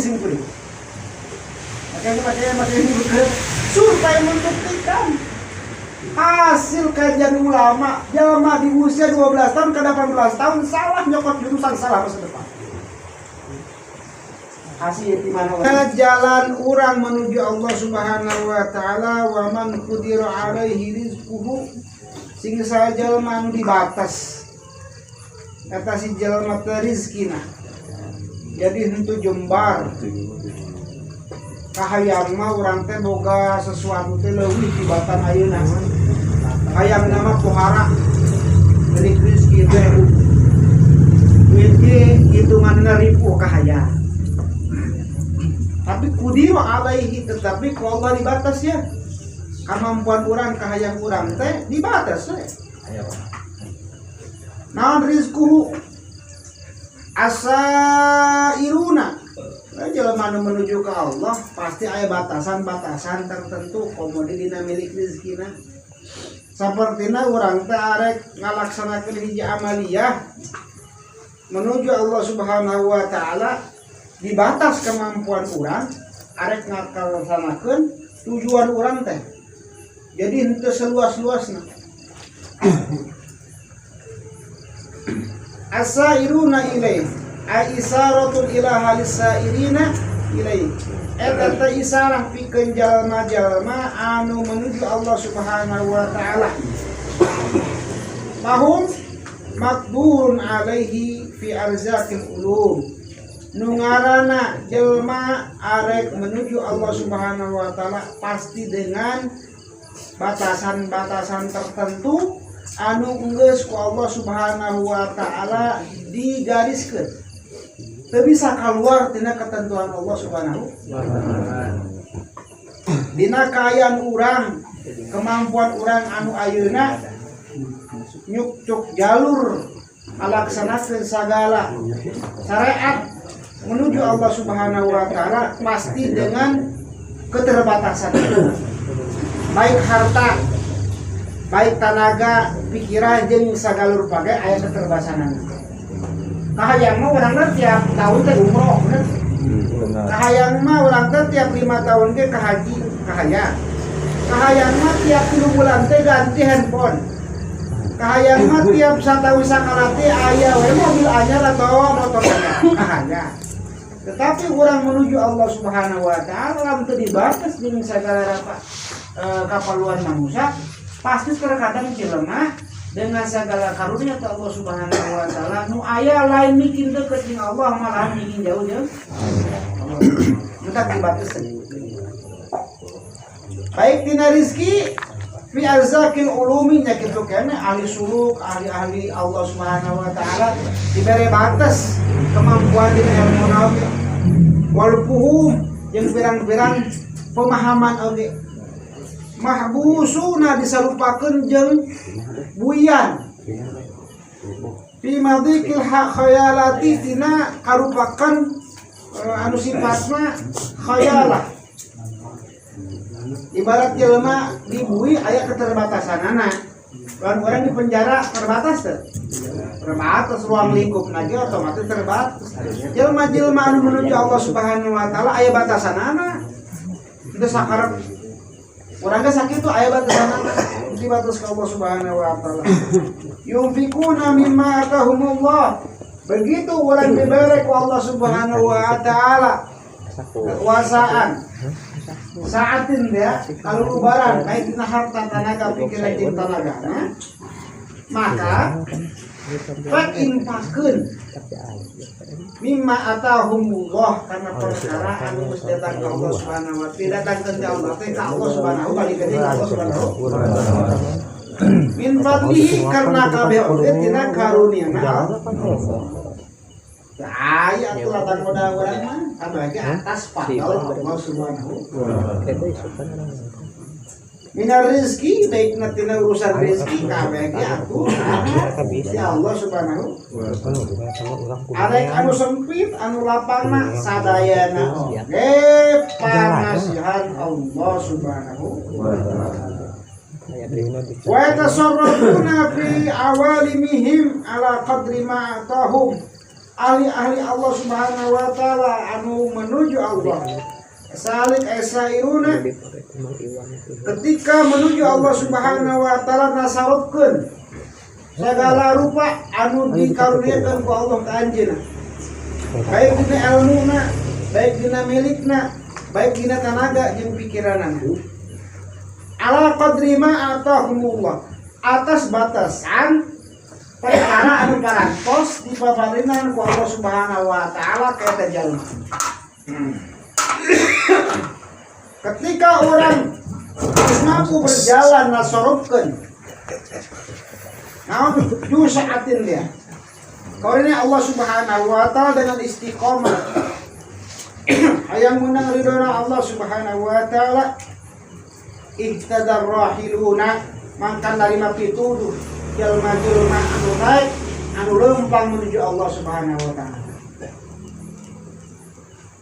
sim kuring. Makanya makanya makanya survei membuktikan hasil kajian ulama, jalma di usia 12 tahun ke 18 tahun salah nyokot jurusan, salah masa depan. Hasil di mana jalan orang menuju Allah Subhanahu wa taala. Wa man qudira alaihi rizquhu, sing saha jalma anu dibatas eta si jalma teh rizkina, jadi henteu jembar. Kahayang mah urang teh boga sesuatu teh leuwih tibatan ayeuna. Hayang nama pohara milik rizki teh duit ge hitunganna ribu kahayang, tapi qudira alaihi, tetapi ku Allah dibatas ya kemampuan orang, kahayang urang teh dibatas we. Naon rizquhu asairuna. Nah, jelema anu menuju ke Allah pasti aya batasan-batasan tertentu komo dina milik rizkina. Sapertina urang teh arek ngalaksanakeun hiji amaliyah menuju Allah Subhanahu wa taala, dibatas kemampuan urang arek ngalaksanakeun tujuan urang teh, jadi henteu seluas-luasna. Asairuna ilaih ay isaratun ila halis sairina ilaih, eta teh isarah pikeun jalma-jalma anu menuju Allah Subhanahu wa taala. Fahum maqdurun alaihi fi arzaqil ulum, nu ngaranna jelma arek menuju Allah Subhanahu wa taala pasti dengan batasan-batasan tertentu anu enggeus ku Allah Subhanahu wa taala digariskeun, teu bisa keluar tina ketentuan Allah Subhanahu wa taala. Dina kaayaan urang, kemampuan urang anu ayeuna nyukcuk jalur ngalaksanakeun sagala syariat menuju Allah Subhanahu wa taala pasti dengan keterbatasan itu, baik harta, baik tenaga, pikiran, jeung sagala rupa ge aya keterbatasan. Kahayang mah urang teh tiap tahun teh umroh, bener? Kahayang mah urang teh tiap 5 tahun ge ka haji, kahayang. Kahayang mah tiap 3 bulan teh ganti handphone. Kahayang mah tiap satahun sakala teh aya we mobil anyar atau motor anyar, kahayang. Tetapi orang menuju Allah Subhanahu wa taala lamun teu dibatas jeung segala rupa kapaluan manusia, pasti terkadang jelema dengan segala karunia ta Allah Subhanahu wa taala nu aya lain bikin deket jeung Allah, malah bikin jauh jeung Allah. Entah dibatas, baik dina rizki, fi arzakil ulumi nya kitu keneh. Ahli suluk, ahli-ahli Allah Subhanahu wa taala dibere batas kemampuan dina ilmu oge, wal fuhum jeung pirang-pirang pemahaman oge. Mahbusuna, disarupakeun jeung buian, fi madikil khayalati, tina karupakan anu sifatna khayalah. Ibarat jelema dibui aya keterbatasanana. Lamun orang di penjara terbatas teh, terbatas ruang lingkup lagi, otomatis terbatas. Jelema-jelema anu menuju Allah Subhanahu wa taala aya batasanana, itu sakarep urang ge sakitu aya batasanana, dibatas ke Allah Subhanahu wa taala. Yunfikuna mimma atahumullah, begitu orang diberi ku Allah Subhanahu wa taala kekuasaan saatin dia kalau lubaran, baik dina harta, tenaga, pikiran jeung tenaga, maka infakkeun mimma atahumullah, karena perkara anu geus datang ka Allah Subhanahu wa taala, datangkeun ka Allah teh ka Allah Subhanahu, balikeun ka Allah Subhanahu wa taala, min fadlihi, karena kabeh oge tina karuniana Allah. Aya atuh latang modal urang mah kabeh ge atas fadl Allah Subhanahu wa taala. Minar rezeki, baik tina urusan rezeki, kabeh ge atuh si Allah Subhanahu. Arek anu sempit, anu lapangna, sadayana oge pangasihan Allah Subhanahu wa taala. Wa yatasarrafuna fi awalimihim ala qadri ma atahum. Ahli-ahli Allah Subhanahu wa taala anu menuju Allah. Salik sairuna ketika menuju Allah Subhanahu wa taala nasarupkeun segala rupa anu dikaruniakeun ku Allah ka anjeunna. Baik dina ilmuna, baik dina milikna, baik dina tanaga jeung pikiranana. Ala qadri ma atahumullah, atas batasan perkara anu parantos dipaparinan ku Allah Subhanahu wa taala ka eta jalma. Ketika orang geus mampu berjalan nasorupkeun naon saatin dia. Karunia Allah Subhanahu wa taala dengan istiqomah hayang menang ridhona Allah Subhanahu wa taala, ihtadar rahiluna mangkan narima pituduh jalma-jalma anu naik anu lempang menuju Allah Subhanahu wa taala.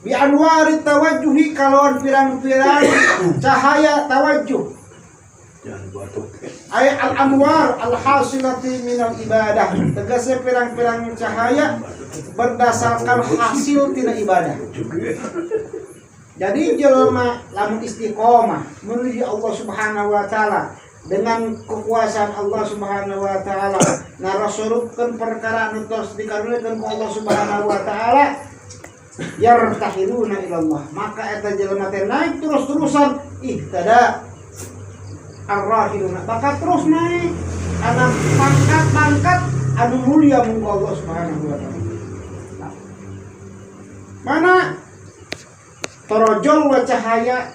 Bi anwari tawajjuhi kalawan pirang-pirang cahaya tawajjuh. Jangan batuk. Ay al anwar al hasilati minal ibadah, tegese pirang-pirang cahaya berdasarkan hasil tina ibadah. Jadi jelema lamun istiqomah menuju Allah Subhanahu wa taala dengan kekuasaan Allah Subhanahu wa taala, narasurupkeun perkara anu tos dikaruniakeun ku Allah Subhanahu wa taala, yartahiluna ilallah, maka eta jelema teh naik terus-terusan, ihtada arrahiluna, bakal terus naik karena pangkat-pangkat anu mulia muka Allah Subhanahu wa taala. Mana torojol wa cahaya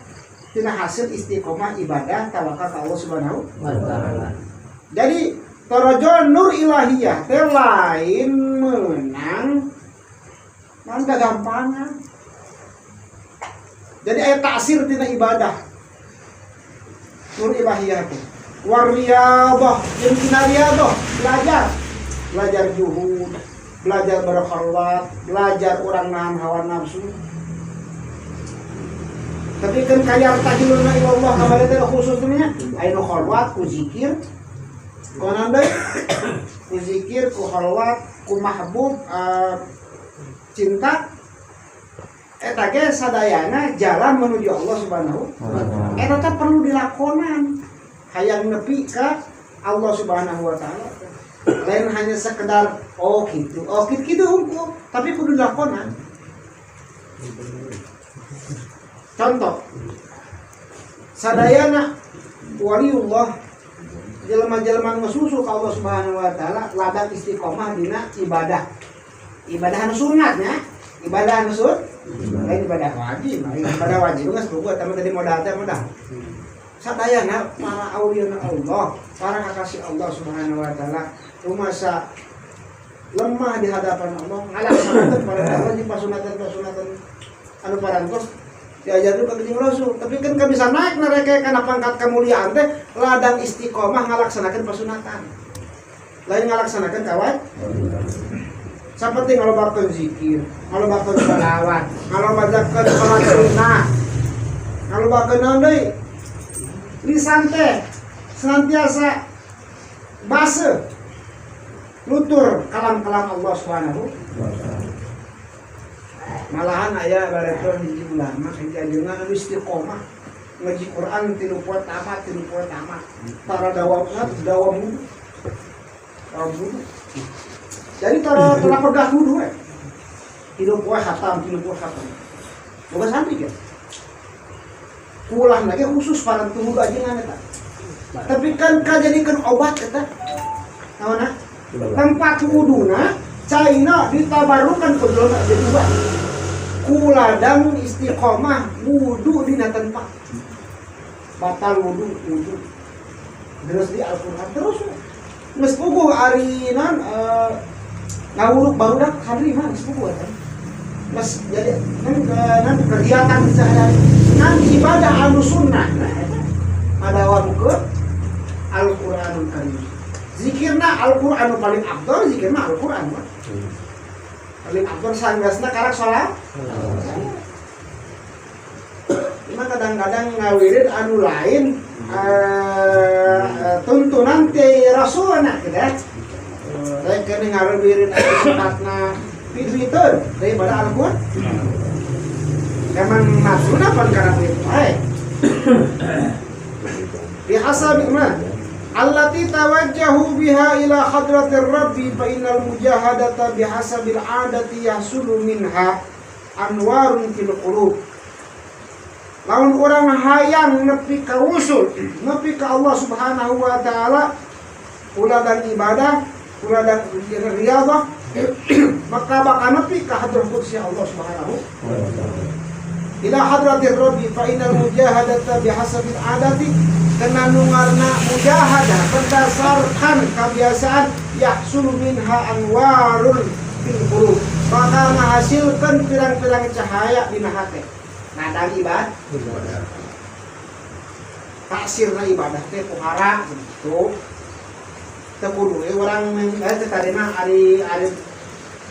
tina hasil istiqomah ibadah tawakal ka Allah Subhanahu wa taala. Jadi torojol nur ilahiyah teh lain menang mangga gampangan. Jadi aya taksir tina ibadah nur ilahiyah teh. War riyadhah jeung tina riyadhah, belajar. Belajar juhud, belajar berkhalwat, belajar orang nahan hawa nafsu. Tapi kan kaya tahiluna ilallah kamari teh khusus nya aya nu khalwat ku zikir. Konan deui ku zikir, ku khalwat, ku mahbub, cinta eta ge sadayana jalan menuju Allah Subhanahu wa taala. Eta teh perlu dilakonan hayang nepi ka Allah Subhanahu wa taala. Lain hanya sekedar oh gitu, oh gitu gitu hungkul, tapi kudu dilakonan. Contoh sadayana waliullah jelema-jelema nu susu ka Allah Subhanahu wa taala ladang istiqomah dina ibadah. Ibadah anu sunatnya, ibadah anu sun, lain ibadah wajib, lain ibadah wajib geus buku eta mah tadi modal teh modal. Sadayana para aulia Allah, para kakasih Allah Subhanahu wa taala rumasa lemah di hadapan Allah, ngalaksanakeun pada Allah jeung pasunatan-pasunatan anu parantos diajarkeun ka Kanjeng Rasul. Tapi kan ka bisa naik mereka kana pangkat kemuliaan teh ladang istiqomah ngalaksanakeun pasunatan. Lain ngalaksanakeun kawan. Saperti ngalobakeun zikir, ngalobakeun sholawat, ngalobakeun salat sunnah, ngalobakeun naon deui? Lisan teh senantiasa basa nutur kalam-kalam Allah Subhanahu wa taala. Malahan aya bareto hiji ulama hiji ajengan anu istiqomah ngaji Quran 3 poe tamat, 3 poe tamat. Tara dawamna dawam wudu. Dawam wudu. Jadi tara tara pegah wudu we. 3 poe khatam, 3 poe khatam. Boga santri kan? Kulah lagi khusus para tunggu ajengan eta. Tapi kan kajadikeun obat eta. Naonna? Tempat wuduna caina ditabarukan ku jelema jadi obat. Ku ladang istiqomah wudu dina tempat. Batal wudu, wudu. Terus di Al-Qur'an terus. Geus puguh ari naon ngawuruk barudak santri mah geus puguh eta. Geus jadi nan kegiatan sehari-hari. Nan ibadah anu sunnah nah eta ngadawamkeun Al-Qur'anul Karim. Zikirna Al-Qur'an nu paling afdol, zikirna Al-Qur'an mah. Paling afdol sanggasna karak salat. Cuma kadang-kadang ngawirid anu lain tuntunan ti Rasulna gitu ya. Lain kene ngawirid anu sifatna Piduiteun daripada Al-Qur'an. Emang nafsuna pan kana duit wae. Bihasabi ma allati tawajjahu biha ila hadratir rabbi fa innal mujahadata bihasabil adati yahsulu minha anwarun fil qulub. Lamun urang hayang nepi ka usul, nepi ka Allah Subhanahu wa taala, ulah ibadah, ulah riyadhah, maka bakal nepi ka hadrah qudsi Allah Subhanahu ila hadratir rabbi. Fa innal mujahadata bihasabil adati, kena nungarna mujahadah berdasarkan kebiasaan, yahsulu minha anwarul fil qulub, bakal menghasilkan pirang-pirang cahaya dina hate. Nah, ibadah taksirna ibadah teh pohara gitu, teu kudu we urang teh tadi mah ari ari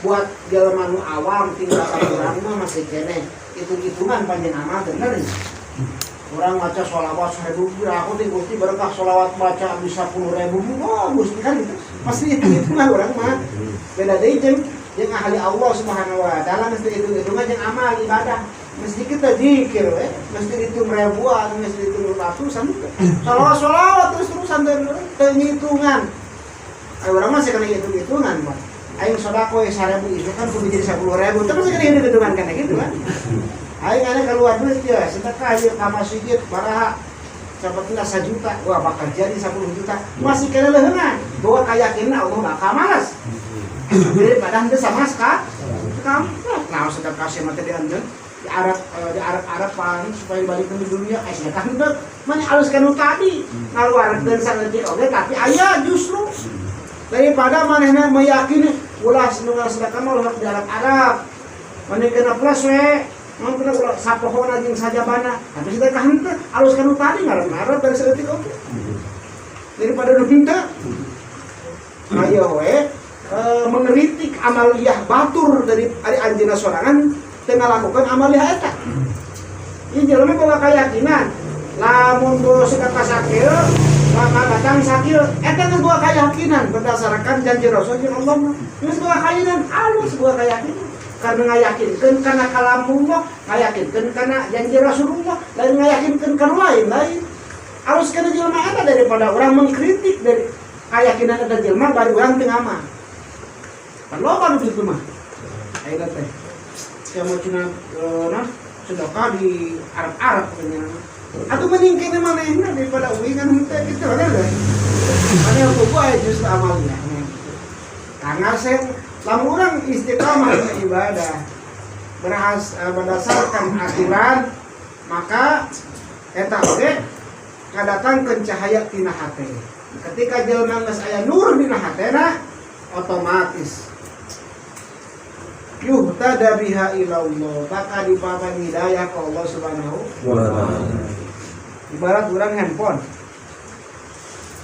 buat jelema nu awam tinggal urang mah masih keneh hitung-hitungan panjang amal, bener ya. Orang baca sholawat 1.000, aku tuh Gusti berkah sholawat baca bisa 10.000, wah Gusti kan itu pasti hitung-hitungan orang mah. Beda deui jeung jeung ahli Allah Subhanahu wa taala, mesti hitung-hitungan jeung amal ibadah. Mesti kita zikir we, mesti dihitung ribuan, mesti dihitung ratusan. Sholawat sholawat terus-terusan teu ngitungan. Ayo urang masih kena hitung-hitungan, Pak. Aing sedekah 1.000 itu kan kudu jadi 10.000, tapi masih kena hitung-hitungan kan gitu kan. Aing ada keluar duit ya, sedekah ya ka masjid baraha seperti 1 juta, wah bakal jadi 10 juta. Masih kena leungeun, bahwa keyakinan Allah bakal malas. Jadi padahal itu sama sekali. Kamu, nah sedekah sih mati di anjeun di Arab di Arab Arab paling supaya dibalikin di dunia, sedekah henteu mana alus kanu tadi ngaluarkeun saeutik oge tapi aya, justru daripada manehna meyakini ulah nu sedekah mah ulah di Arab Arab, maneh kena plus we mun kena ulah sapohona jeung sajabana, tapi sedekah henteu, alus kanu tadi ngarep-ngarep dari saeutik oge daripada nu henteu. Ayo we mengeritik amaliyah batur dari ari anjeunna sorangan teu ngalakukeun amaliyah eta. Ieu jelema boga keyakinan lamun boga sedekah sakieu bakal datang sakieu, eta geus boga keyakinan berdasarkan janji Rasul jeung Allah mah. Geus boga keyakinan, alus boga keyakinan karena ngayakinkeun kana kalamullah, ngayakinkeun kana janji Rasulullah, lain ngayakinkeun kana lain lain. Alus kana jelema eta daripada orang mengkritik dari keyakinan eta jelema bari urang teu ngamal. Kan loba nu kitu mah. Ayeuna teh sia mau cenah nah sedekah di Arab-Arab katanya. Atau mending kene manehna daripada uing kan henteu gitu kan ya. Mana kuku aya justru amalnya. Karena saya lamun urang istiqamah dina ibadah berdasarkan aturan, maka eta oge ngadatangkeun cahaya tina hate. Ketika jelema geus aya nur dina hatena, otomatis yuhtada biha ilallah, bakal dipapan hidayah ke Allah Subhanahu wa ta'ala. Ibarat urang handphone,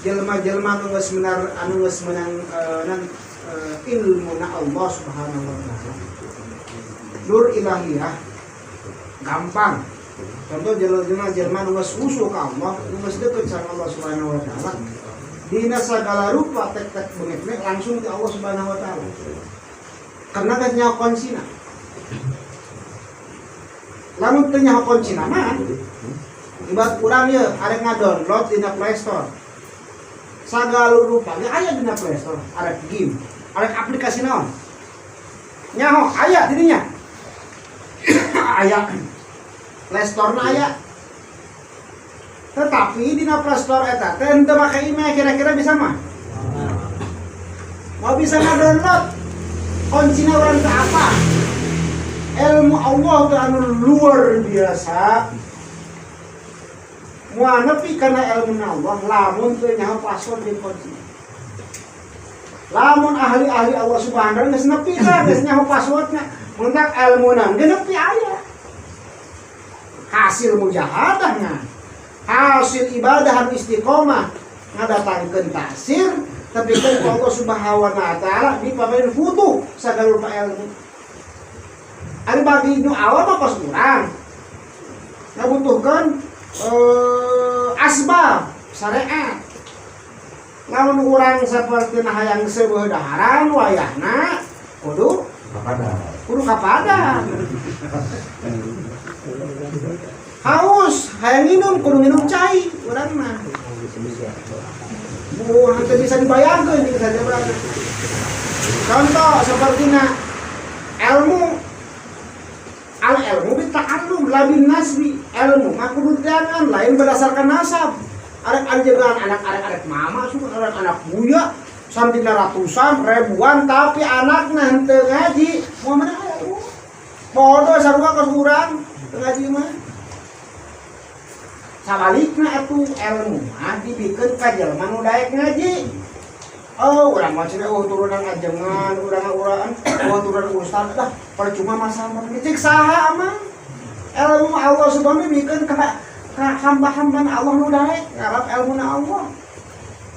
jelema-jelema anu geus menar, anu geus menang nan ilmu na Allah Subhanahu wa taala, nur ilahiyah, gampang. Contoh jelema jelema anu geus usul ka Allah, anu geus deket sama Allah Subhanahu wa taala, dina segala rupa tek-tek bengek langsung ke Allah Subhanahu wa taala karena geus nyaho kuncina. Lamun teu nyaho kuncina mah, ibarat urang ye arek ngadownload dina Play Store, sagala rupanya aya dina Play Store, arek game, arek aplikasi naon nyaho aya dirinya, aya Play Store na aya, tetapi dina Play Store eta teh henteu make email, kira-kira bisa mah mau bisa ngadownload kuncinya urang teh apa. Ilmu Allah teh anu luar biasa, moal nepi kana ilmu Allah lamun teu nyaho password jeung kunci. Lamun ahli-ahli Allah Subhanahu wa taala geus nepi lah, geus nyaho passwordna, mun tak ilmuna geus nepi, aya hasil mujahadah nah hasil ibadah anu istiqomah ngadatangkeun tasir, tapi kan ku Allah Subhanahu wa taala dipamerin futuh sagala rupa ilmu. Ari bagi nu awam mah kos urang ngabutuhkeun asbab syariat. Lamun urang saperti hayang seubeuh daharan wayahna kudu Kudu kapada. Haus, hayang minum, kudu minum cai, urang mah. Bu, henteu bisa dibayangkeun jeung saja urang. Contoh seperti ilmu al ilmu bita'allum la bin nasbi. Ilmu mah kudu jangan lain berdasarkan nasab. Arek anjeungan anak arek arek mama suka arek anak buya santina ratusan ribuan tapi anakna henteu ngaji moal mana ilmu. Bodoh sarua kos urang teu ngaji mah. Sabalikna atuh ilmu mah dibikeun ka jelema nu daek ngaji. Oh, urang mah cenah oh turunan ajengan, urang-urang, oh turunan ustad dah, percuma masalah cek saha mah. Ilmu Allah subhanahu bikeun ka hamba-hamba Allah nu daek ngarap ilmuna Allah.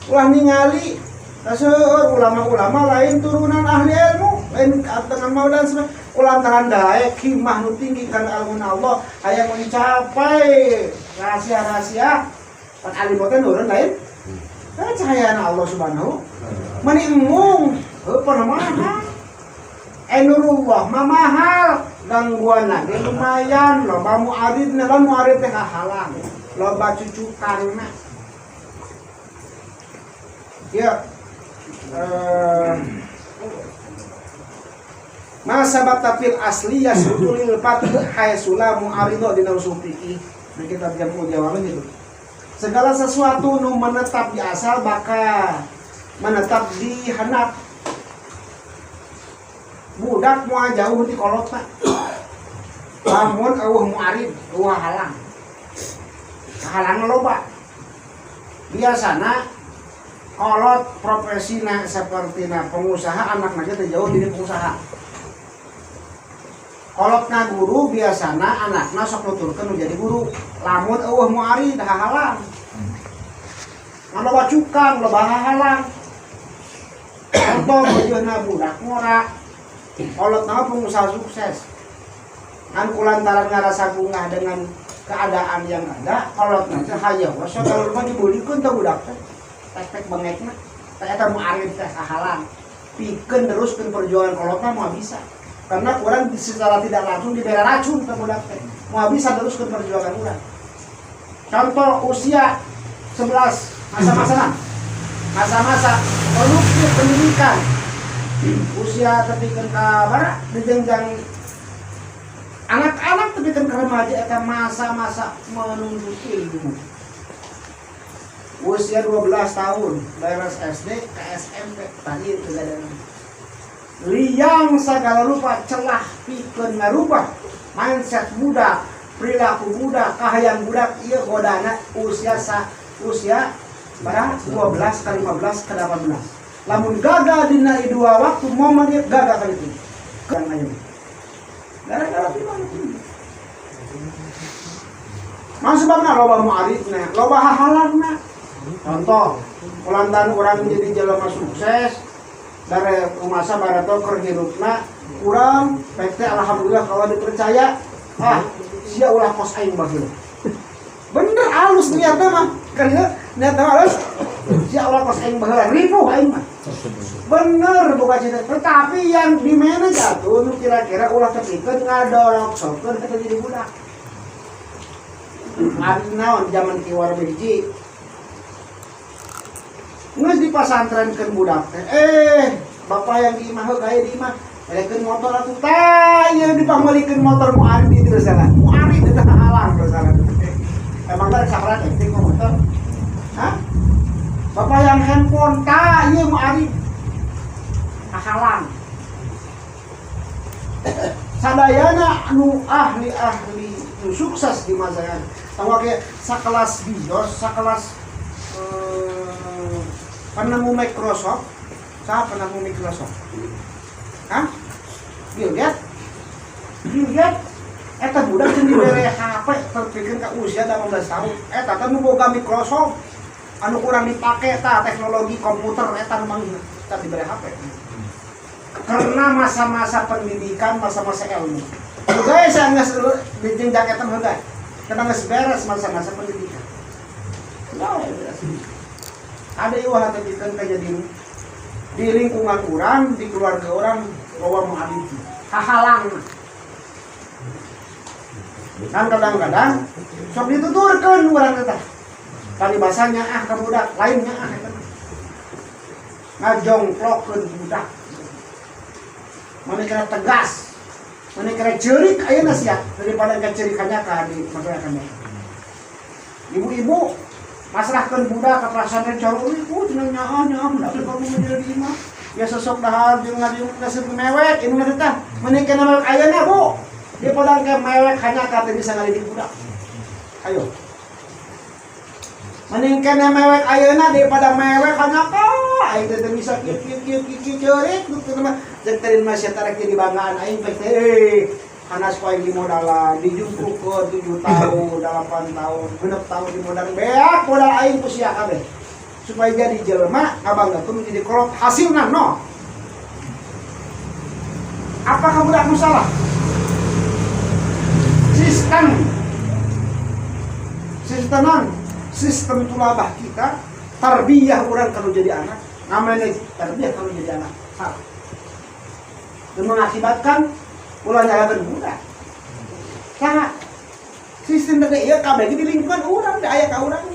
Ulah ningali seueur ulama-ulama lain turunan ahli ilmu, lain dengan mau dan sebagainya. Kulantaran daek himah nu tinggi kana ilmuna Allah hayang mencapai rahasia-rahasia pan alim teh nurun lain. Cahayana Allah subhanahu mani embung heuh mahal. Nurullah mah mahal gangguan ge lumayan loba muaridna loba muarid teh halang loba cucukanna. Ya masa batafil asli yasrutu lil fath haitsula mu'aridho dina usul fikih. Nah, kitab Jam'ul Jawami gitu. Segala sesuatu nu menetap di asal bakal menetap di handap. Budak moal jauh di kolotna. Lamun eueuh muarid, eueuh halang. Halang loba. Biasana kolot profesina sapertina pengusaha anakna ge teu jauh jadi pengusaha. Kolotna guru biasana anakna sok nuturkeun nu jadi guru. Lamun eueuh muarid hahalang. Ngan loba cukang, loba hahalang. Contoh bojohna budak ngora. Kolotna pengusaha sukses. Ngan kulantaran ngarasa bungah dengan keadaan yang ada, kolotna teh hayang we sok kalau mah dibulikeun teh budak teh. Tek-tek bengekna. Teh eta muarid teh hahalang. Pikeun teruskeun perjuangan kolotna moal bisa. Karena kurang secara tidak langsung diberi racun ke budak teh. Moal bisa teruskeun perjuangan urang. Contoh usia 11 masa-masa masa-masa produktif pendidikan. Usia tepikeun ka bara di jenjang anak-anak tepikeun ka remaja eta masa-masa menuntut ilmu. Usia 12 tahun, beres SD ke SMP tadi itu ada. Liang segala rupa celah pikeun ngarubah mindset budak, perilaku budak, kahayang budak ieu godana usia sa, usia pada 12 ke 15 ke 18. Lamun gagal dina dua waktu momen ieu gagal kali itu. Kan ayo. Gara-gara gimana? Mang sebabna loba muaridna, loba hahalangna. Contoh, kulantaran urang jadi jelema sukses dari masa barato keur hirupna kurang pek teh alhamdulillah kalau dipercaya ah sia ulah kos aing baheula. Bener alus niatna mah. Kan ieu niatna mah alus sia ulah kos aing baheula ripuh aing mah. Bener bukan cerita. Tetapi yang di manage atuh nu kira-kira ulah tepikeun ngadorok-sokeun eta jadi budak. Ari naon zaman kiwar hiji. Geus dipasantrenkeun budak teh. Bapak yang di imah heuh kaya di imah. Belekeun motor atuh tah ieu dipameulikeun motor muarid di dieu salah. Muarid eta halang salah. Emang teh sakrat penting motor. Hah? Bapak yang handphone tah ieu muarid. Halang. Sadayana anu ahli-ahli nu sukses di masa tahu kayak sakelas BIOS, sakelas penemu Microsoft. Siapa penemu Microsoft? Hah? Bill Gates? Bill Gates? Eta budak jeung dibere HP terpikeun ka usia 18 tahun. Eta teh nu boga Microsoft anu kurang dipake tah teknologi komputer eta nu manggih tah dibere HP. Karena masa-masa pendidikan, masa-masa ilmu. Guys, saya geus di jenjang eta mah guys. Karena geus beres masa-masa pendidikan. Nah, beres. Ada ieu tepikeun kajadian di lingkungan orang, di keluarga orang. Qawwamun 'alaihi. Hahalang. Kan kadang-kadang sok dituturkeun urang teh. Paribasanya ah ka budak, lainnya ah eta mah. Ngajongklokeun budak. Mana kira tegas, mana kira ceurik ayeuna sia daripada keceurikannya ka di masyarakat. Ibu-ibu pasrahkeun budak ka perasaan cara euy, cenah nyaah nyaah budak teh kamu jadi di imah. Ya sosok dahar jeung ngadiung kasih mewek ini mah teh. Mana kena mewek ayeuna, Bu. Daripada ke mewek hanya ka teu bisa ngadidik budak. Ayo. Mending kena mewek ayeuna daripada mewek hanya ka aing teh teu bisa kieu kieu kieu kieu kieu ceurik teu mah jeung teurin mah sia tarek jadi banggaan aing teh hanas ku aing dimodalan dijungkukeun 7 tahun 8 tahun 6 tahun dimodal beak modal aing ku sia kabeh supaya jadi jelema ngabanggakeun jadi kolot hasilna no. Apakah budak nu salah? Sistem sistem non sistem tulabah kita tarbiyah orang kalau jadi anak namanya tarbiyah kalau jadi anak salah dan mengakibatkan ulah nyalakan budak. Saha sistem teh ieu kabeh di lingkungan urang da aya ka urang,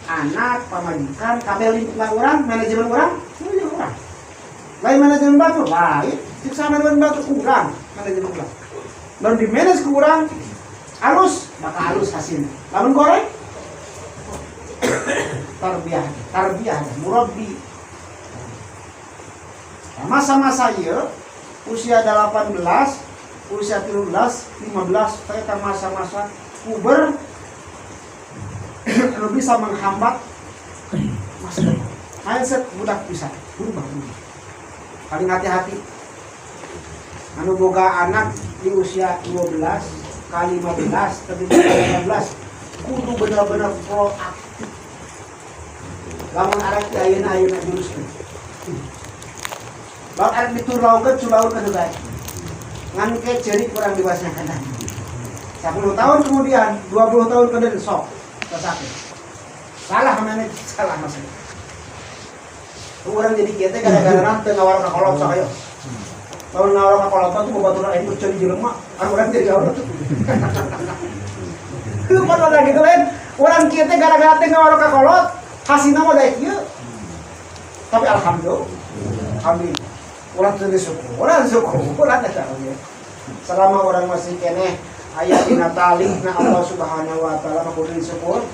anak pamajikan kabeh lingkungan urang, manajemen urang, manajemen urang lain, manajemen batur lain, siksa manajemen batur urang, manajemen urang. Lalu di manage ku urang halus maka halus hasilnya, lamun goreng. Tarbiyah tarbiyah murabbi. Nah, masa-masa ieu usia 18, usia 13, 15 ternyata masa-masa puber anu bisa menghambat masa depan. Mindset budak bisa berubah-ubah. Paling hati-hati anu boga anak di usia 12 kali 15 tapi 15 kudu benar-benar proaktif. Lamun arek di ayeuna ayeuna juruskeun. Bang arek dituraukeun culaurkeun deui. Ngan ke ceurik kurang dewasa kadang. 10 tahun kemudian, 20 tahun kemudian sok sakit. Salah manage, salah maksudnya. Urang jadi kieu teh gara-gara teu ngawaro ka kolot sok ayo. Lamun ngawaro ka kolot tuh babaturan aing tuh ceuli jelema, anu urang jadi ngawaro tuh. Lu kan ada gitu lain. Urang kieu teh gara-gara teu ngawaro ka kolot, hasilna mah daek ieu. Tapi alhamdulillah. Alhamdulillah. Urang teu syukuran, syukuran eta oge. Selama orang masih keneh aya dina tali na Allah Subhanahu wa taala mah kudu disyukur.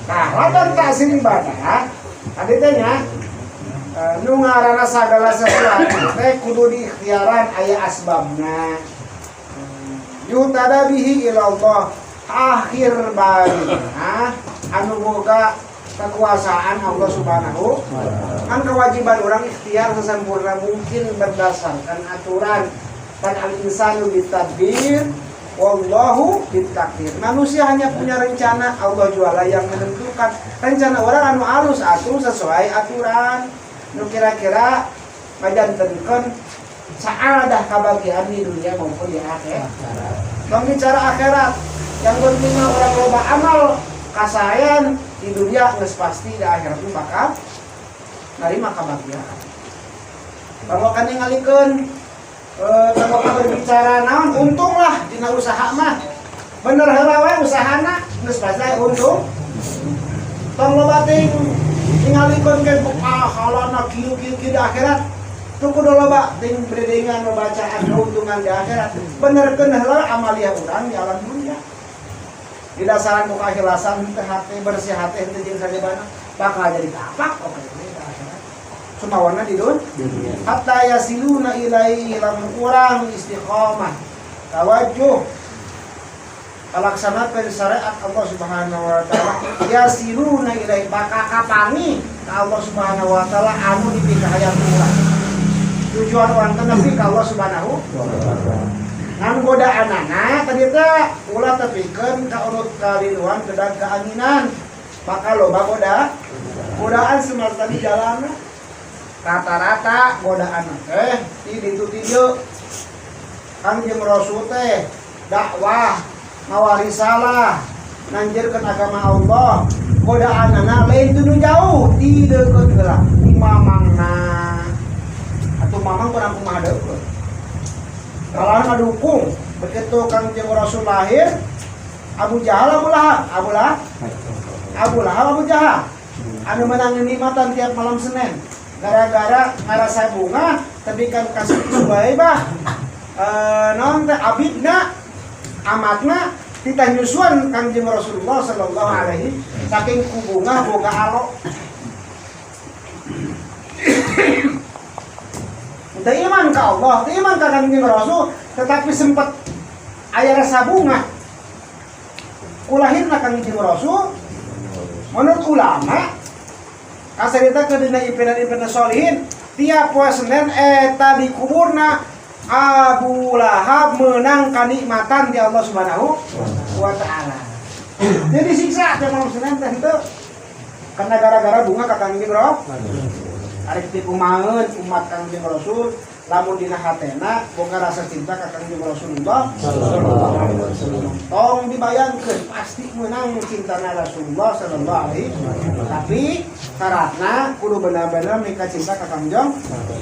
Nah, lamun ta'zir ibadah, tadi teh nya nu ngaranna sagala sesuatu teh kudu diikhtiaran aya asbabna. Yuhtada bihi ila Allah akhir barina anu boga kekuasaan Allah Subhanahu. Kan kewajiban orang ikhtiar sesempurna mungkin berdasarkan aturan. Kan al insanu bitadbir wallahu bitakdir. Manusia hanya punya rencana, Allah juala yang menentukan. Rencana orang anu alus atuh sesuai aturan. Nu kira-kira ngajantenkeun saadah kabagian di dunia maupun di akhirat. Bang bicara akhirat, yang penting mah orang loba amal kasayan di dunia geus pasti di akhirat mah bakal narima kabahagiaan. Kalau kan ningalikeun kalau berbicara naon untung lah dina usaha mah. Bener heula we usahana geus pasti untung. Tong loba teuing ningalikeun ke pahalana kieu kieu kieu di akhirat. Teu kudu loba teuing beredengan bacaan keuntungan di akhirat. Benerkeun heula amaliah urang di alam dunia. Di dasaran ku keikhlasan teu hate bersih hate henteu jeung sajabana bakal jadi kapak oke di akhirat. Sumawana di dunia. Hatta yasiluna ilaihi lamun urang istiqamah tawajuh kalaksanakeun syariat Allah Subhanahu wa taala yasiluna ilaihi bakal kapangi ka Allah Subhanahu wa taala anu dipikahayang urang. Tujuan urang teh nepi ka Allah Subhanahu wa taala. Ngan godaanana tadi teh ulah tepikeun ka urut kaliluan kedag keanginan. Bakal loba godaan semasa di jalan. Rata-rata godaan teh ti ditu ti dieu. Kangjeng Rasul teh dakwah mawa risalah nanjirkeun agama Allah. Godaanana lain ti nu jauh, di deukeut heula, di mamangna. Atau mamang kurang kumaha deukeut. Kalau ngadukung, begitu Kangjeng Rasul lahir, Abu Jahal, Abu Lahab, Abu Lahab, Abu Lahab, Abu Jahal. Anu menang nikmatan tiap malam Senin. Gara-gara ngarasa bungah, tapi kan kasih Suhaibah, naon teh abidna, amatna, titah nyusuan Kangjeng Rasulullah sallallahu alaihi saking ku bungah boga alo. Teu iman ka Allah, teu iman ka Kangjeng Rasul, tetapi sempat aya rasa bungah. Kulahirna Kangjeng Rasul, menurut ulama, kasarita ke dina impian-impian solihin, tiap poe Senin eta dikuburna Abu Lahab menang kanikmatan di Allah Subhanahu wa taala. Jadi siksa tiap malam Senin teh henteu. Karena gara-gara bungah ka Kangjeng Rasul. Arek dikumaheun umat Kangjeng Rasul lamun dina hatena boga rasa cinta ka Kangjeng Rasulullah sallallahu alaihi wasallam. Tong dibayangkeun pasti menang cintana Rasulullah sallallahu alaihi wasallam. Tapi syaratna kudu benar-benar mika cinta ka Kangjeng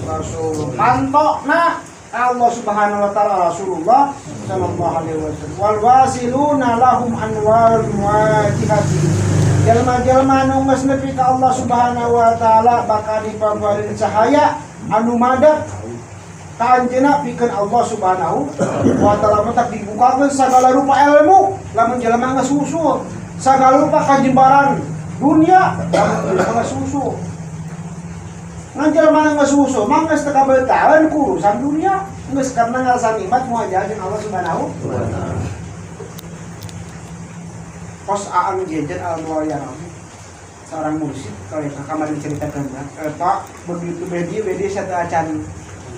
Rasul. Pantokna Allah Subhanahu wa taala Rasulullah sallallahu alaihi wasallam. Wal wasiluna lahum anwarun wajihati. Jalma-jalma anu geus nepi ka Allah Subhanahu wa taala bakal dipaparin cahaya anu madak ka anjeunna pikeun Allah Subhanahu wa taala, matak dibukakeun sagala rupa ilmu lamun jelema geus susul, sagala rupa kajembaran dunia lamun jelema geus susul. Ngan jelema geus susul mah geus teu kabetaheun ku urusan dunia, geus karena ngarasa nikmat muajah jeung Allah Subhanahu wa taala. Kos Aang Jejen al Muayyar, seorang mursyid, kalau yang kemarin ceritakan eta begitu bedi bedi satu acan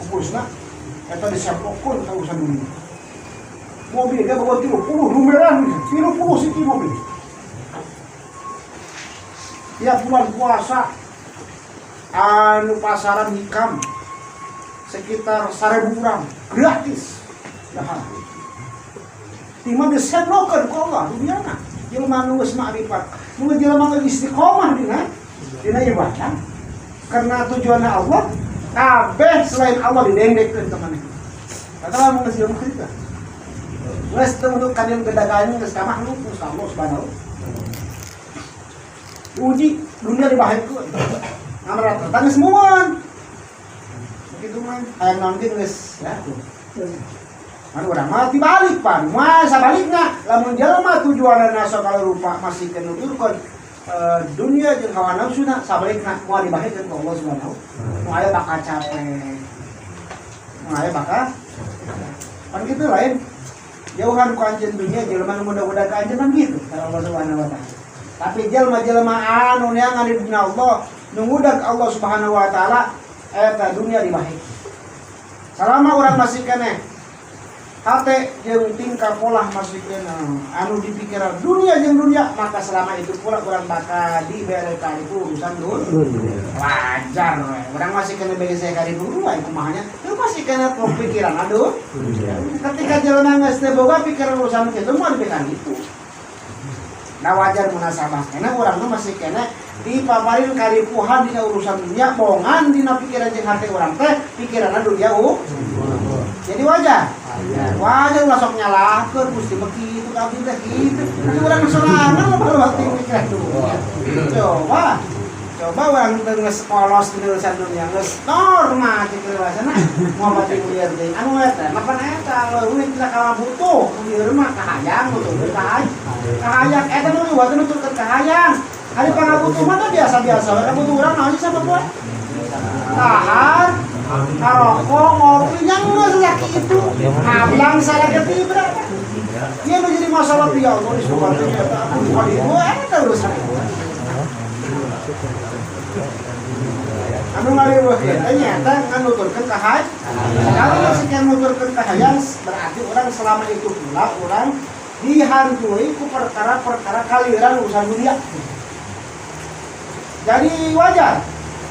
pupusna eta disepokkeun ka urusan dunia. Mobil dia bawa 30 numeran, 30 siki mobil. Tiap bulan puasa anu pasaran hikam sekitar 1000 orang gratis. Nah, tima disenokeun ku Allah duniana. Jelema nu geus makrifat, nu jelema geus istiqomah dina ibadah karena tujuannya Allah, kabeh selain Allah didendekkeun ka maneh. Kata lamun geus jelema kitu geus teu untuk kalian kedagangan geus ka makhluk geus Allah Subhanahu. Uji dunia dibahaikeun. Ngan rata geus momen. Begitu mah hayang naon ge geus ya tuh. Kan urang mah dibalik pan. Moal sabalikna lamun jelema tujuanna sagala rupa masih kenuturkeun dunia jeung hawa nafsuna, sabalikna moal dibahaikeun ku Allah Subhanahu. Moal aya bakal capek. Moal aya bakal kan gitu lain. Jauhan ku anjeun dunia jelema nu mudah-mudahan ka anjeun kan gitu kata Allah Subhanahu wa taala. Tapi jelema-jelema anu neangan di dunia Allah, nu ngudag Allah Subhanahu wa taala, eta dunia dibahaikeun. Selama urang masih keneh hate jeung tingkah pola masih keneh anu dipikiran dunia jeung dunia, maka selama itu pula urang bakal dibere itu urusan dunia. Wajar we. Urang masih keneh bagi saya kali dulu we kumahanya. Itu masih keneh pikiran aduh. Ketika jelema geus teu boga pikiran urusan kitu moal dipikiran itu. Nah wajar munasabah karena urang mah masih keneh dipaparin karipuhan dina urusan dunia, bongan dina pikiran jeung hate urang teh pikiranna dunia. Jadi wajar. Wajar ulah sok nyalahkeun Gusti begitu ka abdi teh kitu. Tapi urang sorangan lah baru waktu pikiran dunia. Coba coba urang teu geus polos dina urusan dunia, geus normal di dewasana moal pati kuliah teh. Anu eta mah pan eta leuwih tina kalah butuh ieu mah kahayang butuh kahayang. Kahayang eta nu liwat nuturkeun kahayang. Ari pangabutuh mah teh biasa-biasa we, kabutuh urang naon sih sama poe? Tahan, ngarokok, ngopi, yang geus laki itu. Ngablang salah berapa? Dia nu jadi masalah dia Allah di subhanahu wa ta'ala. Bukan itu, eta urusan itu. Anu ngaliweuhkeun teh nyaeta nganuturkeun kahayang. Kalau masih yang nuturkeun kahayang berarti orang selama itu pula orang dihantui ku perkara-perkara kaliran urusan dunia. Jadi wajar.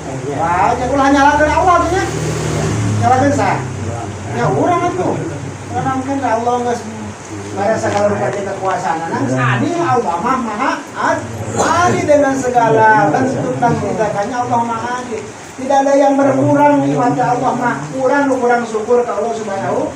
Wajar ulah nyalahkeun Allah teh nya. Nyalahkeun saha? Ya urang atuh. Urang kan Allah geus Pada segala rupa kekuasaan. Adil Allah mah, maha adil dengan segala bentuk dan tindakannya. Allah maha adil. Tidak ada yang berkurang pada Allah mah. Kurang kurang syukur ke Allah Subhanahu.